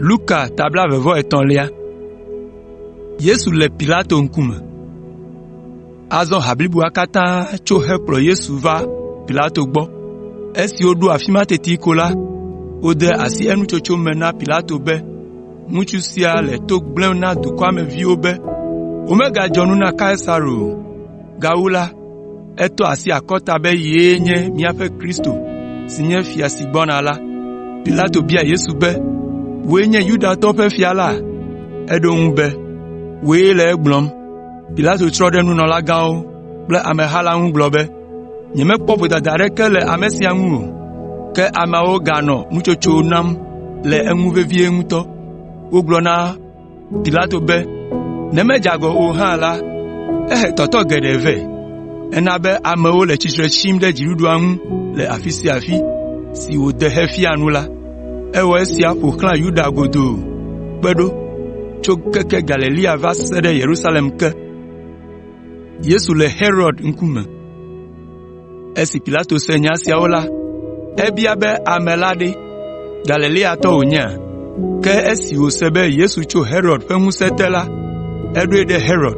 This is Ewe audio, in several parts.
Luka ta blaeve-vɔ-etɔ̃lia. Yesu le Pilato ŋkume. Azɔ ha bliboa katã tso hekplɔ Yesu va Pilato gbɔ. Esi woɖo afi ma teti ko la, wode asi enutsotso me na Pilato be ŋutsu sia le to gblẽm na dukɔa me viwo be womegadzɔ nu na Kaisaro o. Gawu la, etɔ asi akɔta be yee nye míaƒe Kristo si nye fia si gbɔna la. Pilato bia Yesu be, “Wòe nye Yudatɔwo ƒe fia la?” Eɖo eŋu be, “Wòe le egblɔm.” Pilato trɔ ɖe nunɔlagãwo kple ameha la ŋu gblɔ be, “Nyemekpɔ vodada aɖeke le ame sia ŋu o.” Ke ameawo ganɔ nutsotso nam le eŋu vevie ŋutɔ. Wogblɔ na Pilato be, “Ne medze agɔ o hã la, ehe tɔtɔ geɖe vɛ. Ena be amewo le tsitre tsim ɖe dziɖuɖua ŋu le afi sia afi si wòde hefia nu la. Ewɔ esia ƒo xlã Yudea godoo kpe ɖo tso keke Galilea va se ɖe Yerusalem ke.” Yesu le Herod ŋkume. Esi Pilato se nya siawo la, ebia be ame la ɖe, Galileatɔ wònyea? Ke esi wòse be Yesu tso Herod ƒe ŋusẽ te la, eɖoe ɖe Herod,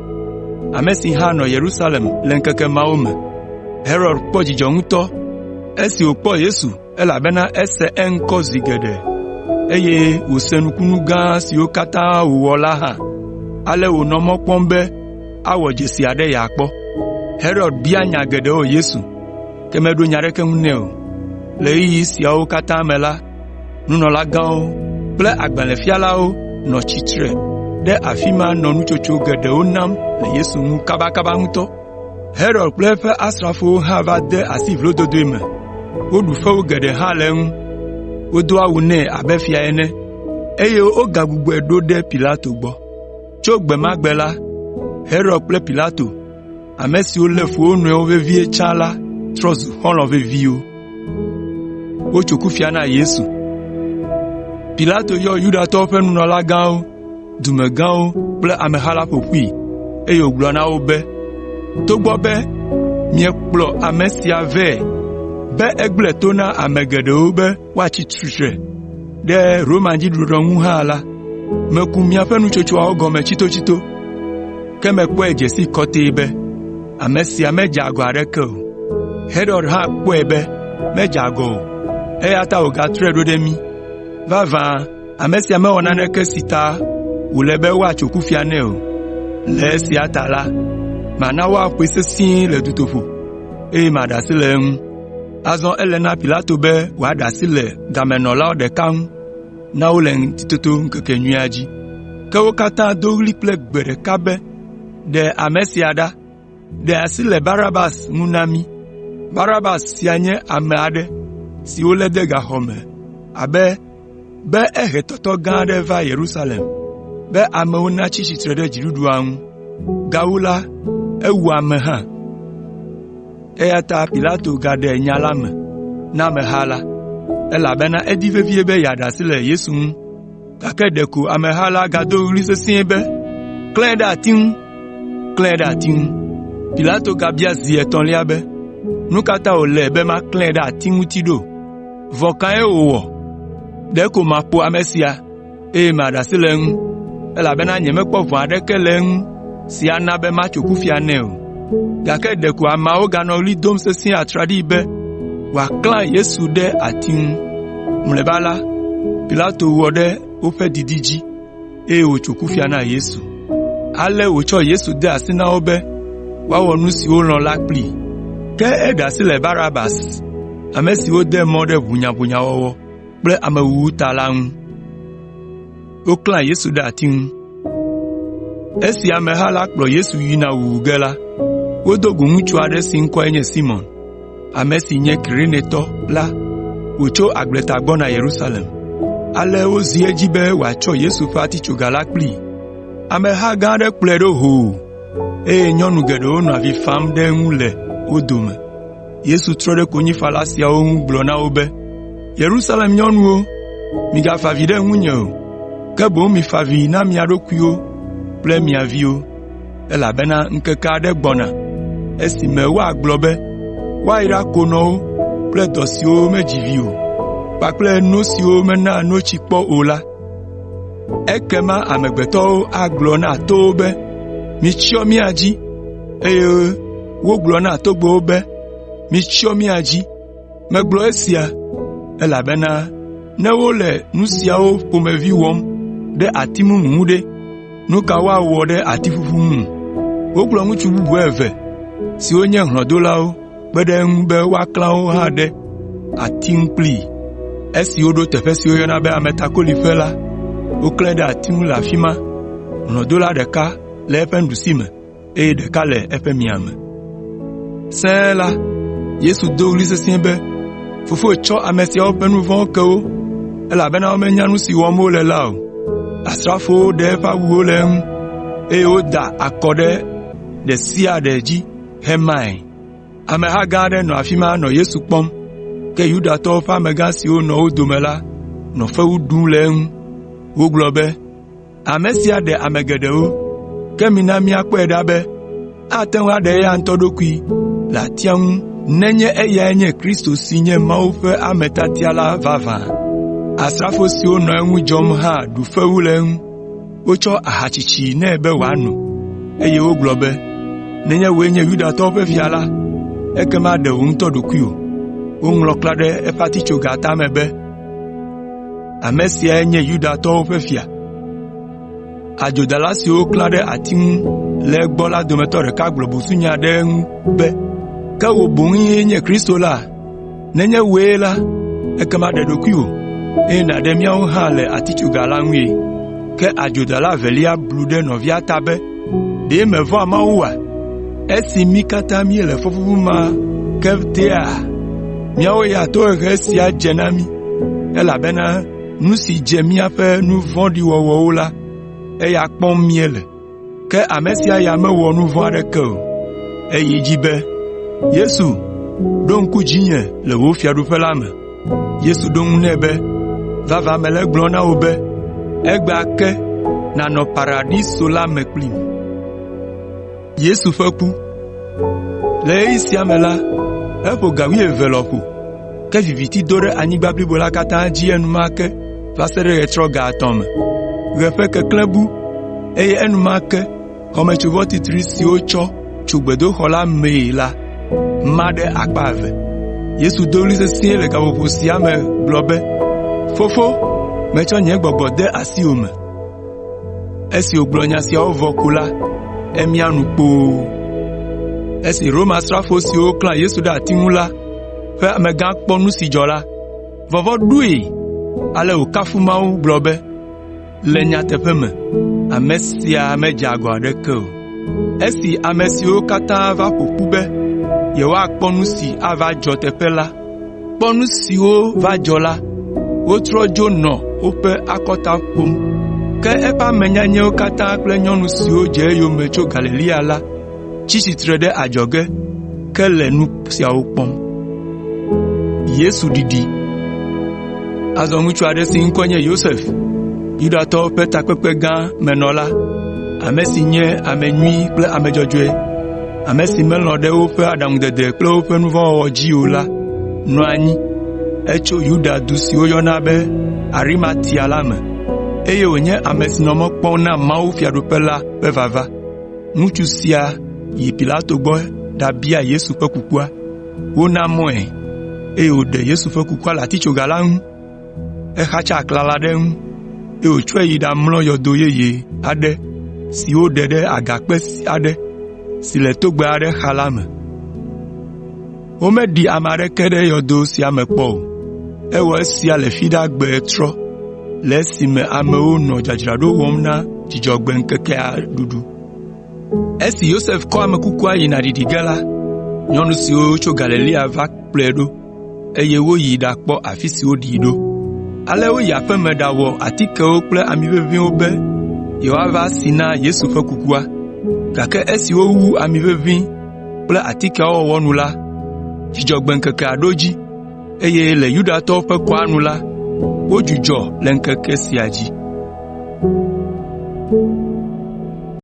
ame si hã nɔ Yerusalem le ŋkeke mawo me. Herod kpɔ dzidzɔ ŋutɔ esi wòkpɔ Yesu elabena ese eŋkɔ zi geɖe, eye wòse nukunu gã siwo katã wòwɔ la hã. Ale wònɔ mɔ kpɔm be awɔ dzesi aɖe yeakpɔ. Herod bia nya geɖewo Yesu, ke meɖo nya aɖeke ŋu nɛ o. Le ɣeyiɣi siawo katã me la, nunɔlagãwo kple agbalẽfialawo nɔ tsitre ɖe afi ma nɔ nutsotso geɖewo nam le Yesu ŋu kabakaba ŋutɔ. Herod kple eƒe asrafowo hã va de asi vlododoe me. Woɖu fewu geɖe hã le eŋu. Wodo awu nɛ abe fia ene, eye wogagbugbɔe ɖo ɖe Pilato gbɔ. Tso gbe ma gbe la, Herod kple Pilato, ame siwo lé fu wo nɔewo vevie tsã la trɔ zu xɔlɔ̃ veviwo. Wotso kufia na Yesu. Pilato yɔ Yudatɔwo ƒe nunɔlagãwo, dumegãwo kple ameha la ƒo ƒui, eye wògblɔ na wo be, “Togbɔ be miekplɔ ame sia vɛ be egblẽ to na ame geɖewo be woatsi tsitre ɖe Roma dziɖuɖua ŋu hã la, meku miaƒe nutsotsoawo gɔme tsitotsito, ke mekpɔe dze sii kɔtɛe be ame sia medze agɔ aɖeke o. Herod hã kpɔe be medze agɔ o, eya ta wògatrɔe ɖo ɖe mí. Vavã ame sia mewɔ naneke si ta wòle be woatso kufia nɛ o. Le esia ta la, mana woaƒoe sesĩe le dutoƒo, eye maɖe asi le eŋu.” Azɔ ele na Pilato be wòaɖe asi le gamenɔla ɖeka ŋu na wo le Ŋutitotoŋkekenyuia dzi. Ke wo katã do ɣli kple gbe ɖeka be, “Ɖe ame sia ɖa! Ɖe asi le Barabas ŋu na mí!” Barabas sia nye ame aɖe si wolé de gaxɔ me abe be ehe tɔtɔ gã aɖe va Yerusalem be amewo natsi tsitre ɖe dziɖuɖua ŋu. Gawu la, ewu ame hã. Eya ta Pilato gaɖe nya la me na ameha la, elabena edi vevie be yeaɖe asi le Yesu ŋu, gake ɖeko ameha la gado ɣli sesĩe be, “Klãe ɖe ati ŋu! Klãe ɖe ati ŋu!” Pilato gabia zi etɔ̃lia be, “Nu ka ta wòle be maklãe ɖe ati ŋuti ɖo? Vɔ̃ kae wòwɔ? Ɖeko maƒo ame sia, eye maɖe asi le eŋu, elabena nyemekpɔ vɔ̃ aɖeke le eŋu si ana be matso kufia nɛ o.” Gake ɖeko ameawo ganɔ ɣli dom sesĩe atraɖii be wòaklã Yesu ɖe ati ŋu. Mlɔeba la, Pilato wɔ ɖe woƒe didi dzi, eye wòtso kufia na Yesu. Ale wòtsɔ Yesu de asi na wo be woawɔ nu si wolɔ̃ la kplii. Ke eɖe asi le Barabas, ame si wode mɔ ɖe ʋunyaʋunyawɔwɔ kple amewuwu ta la ŋu. Woklã Yesu ɖe ati ŋu. Esi ameha la kplɔ Yesu yina wuwu ge la, wodo go ŋutsu aɖe si ŋkɔe nye Simɔn, ame si nye Kirenetɔ la wòtso agbleta gbɔna Yerusalem. Ale wozi edzi be wòatsɔ Yesu ƒe atitsoga la kplii. Ameha gã aɖe kplɔe ɖo hoo, eye nyɔnu geɖewo nɔ avi fam ɖe eŋu le wo dome. Yesu trɔ ɖe konyifala siawo ŋu gblɔ na wo be, “Yerusalem nyɔnuwo, migafa avi ɖe ŋunye o, ke boŋ mifa avi na mia ɖokuiwo kple mia viwo, elabena ŋkeke aɖe gbɔna esime woagblɔ be, ‘Woayra konɔwo kple dɔ siwo medzi vi o kpakple no siwo mena notsi kpɔ o la.’ Ekema amegbetɔwo agblɔ na towo be, ‘Mitsyɔ mía dzi!’ Eye wogblɔ na togbɛwo be, ‘Mitsyɔ mía dzi!’ Megblɔ esia, elabena ne wole nu siawo ƒomevi wɔm ɖe ati mumu ŋu ɖe, nu ka woawɔ ɖe ati ƒuƒu ŋu?” Wokplɔ ŋutsu bubu eve siwo nye hlɔ̃dolawo kpe ɖe eŋu be woaklã wo hã ɖe ati ŋu kplii. Esi woɖo teƒe si woyɔna be Ametakoliƒe la, woklãe ɖe ati ŋu le afi ma, hlɔ̃dola ɖeka le eƒe nuɖusime eye ɖeka le eƒe miame. Sẽe la, Yesu do ɣli sesĩe be, “Fofo tsɔ ame siawo ƒe nu vɔ̃wo ke wo, elabena womenya nu si wɔm wole la o.” Asrafowo ɖe eƒe awuwo le eŋu, eye woda akɔ ɖe ɖe sia ɖe dzi hemae. Ameha gã aɖe nɔ afi ma nɔ Yesu kpɔm, ke Yudatɔwo ƒe amegã siwo nɔ wo dome la nɔ fewu ɖum le eŋu. Wogblɔ be, “Ame sia ɖe ame geɖewo, ke mina míakpɔe ɖa be ate ŋu aɖe eya ŋutɔ ɖokui le atia ŋu nenye eyae nye Kristo si nye Mawu ƒe Ame tiatia la vavã.” Asrafo siwo nɔ eŋu dzɔm hã ɖu fewu le eŋu. Wotsɔ aha tsitsi nɛ be wòano, eye wogblɔ be, “Nenye wòe nye Yudatɔwo ƒe fia la, ekema ɖe wò ŋutɔ ɖokuiwò.” Woŋlɔ klã ɖe eƒe atitsoga tame be, “Ame siae nye Yudatɔwo ƒe fia.” Adzodala siwo woklã ɖe ati ŋu le egbɔ la dometɔ ɖeka gblɔ busunya ɖe eŋu be, “Ke wò boŋue nye Kristo la? Nenye wòe la, ekema ɖe ɖokuiwò, eye nàɖe míawo hã le atitsoga la ŋue!” Ke adzodala evelia blu ɖe nɔvia ta be, “Ɖe mèvɔ̃a Mawu oa? Esi mí katã míele fɔbubu ma ke tea? Míawo ya tohehe sia dze na mí, elabena nu si dze míaƒe nu vɔ̃ɖi wɔwɔwo la, eya kpɔm míele. Ke ame sia ya mewɔ nu vɔ̃ aɖeke o.” Eyi edzi be, “Yesu, ɖo ŋku dzinye le wò fiaɖuƒe la me.” Yesu ɖo eŋu nɛ be, “Vavã mele egblɔm na wò be, egbea ke nànɔ Paradiso la me kplim.” Le ɣeyiɣi sia me la, eƒo ga wuieve lɔƒo, ke viviti do ɖe anyigba blibo la katã dzi enumake va se ɖe ɣetrɔ ga etɔ̃ me. Ɣe ƒe keklẽ bu, eye enumake xɔmetsovɔ titri si wotsɔ tso gbedoxɔ la mee la ma ɖe akpa eve. Yesu do ɣli sesĩe le gaƒoƒo sia me gblɔ be, “Fofo, metsɔ nye gbɔgbɔ de asiwò me.” Esi wògblɔ nya siawo vɔ ko la, emia nu kpoo. Esi Romasrafo siwo klã Yesu ɖe ati ŋu la ƒe amegã kpɔ nu si dzɔ la, vɔvɔ̃ ɖoe ale wòkafu Mawu gblɔ be, “Le nyateƒe me, ame sia medze agɔ aɖeke o.” Esi ame siwo katã va ƒo ƒu be yewoakpɔ nu si ava dzɔ teƒe la kpɔ nu siwo va dzɔ la, wotrɔ dzo nɔ woƒe akɔta ƒom. Ke eƒe ame nyanyɛwo katã kple nyɔnu siwo dze eyome tso Galilea la tsi tsitre ɖe adzɔge ke le nu siawo kpɔm. Azɔ ŋutsu aɖe si ŋkɔe nye Yosef, Yudatɔwo ƒe takpekpe gã me nɔla, ame si nye ame nyui kple ame dzɔdzɔe, ame si melɔ̃ ɖe woƒe aɖaŋudede kple woƒe nu vɔ̃ wɔwɔ dzi o la nɔ anyi. Etso Yuda du si woyɔna be Arimatia la me, eye wònye ame si nɔ mɔ kpɔm na mawufiaɖuƒe la ƒe vava. Ŋutsu sia yi Pilato gbɔ ɖabia Yesu ƒe kukua. Wona mɔe, eye wòɖe Yesu ƒe kukua le atitsoga la ŋu. Exatsa aklala ɖe eŋu, eye wòtsɔe yi ɖamlɔ yɔdo yeye aɖe si woɖe ɖe agakpe aɖe si le togbɛ aɖe xa la me. Womeɖi ame aɖeke ɖe yɔdo sia me kpɔ o. Ewɔ esia le Fiɖagbe ɣetrɔ le esime amewo nɔ dzadzraɖo wɔm na Dzudzɔgbe ŋkekea ɖuɖu. Esi Yosef kɔ ame kukua yina ɖiɖi ge la, nyɔnu siwo tso Galilea va kplɔe ɖo, eye woyi ɖakpɔ afi si woɖii ɖo. Ale woyi aƒe me ɖawɔ atikewo kple ami ʋeʋĩwo be yewoava si na Yesu ƒe kukua. Gake esi wowu ami ʋeʋĩ kple atikeawo wɔwɔ nu la, Dzudzɔgbe ŋkekea ɖo edzi, eye le Yudatɔwo ƒe kɔa nu la, wodzudzɔ le ŋkeke sia dzi.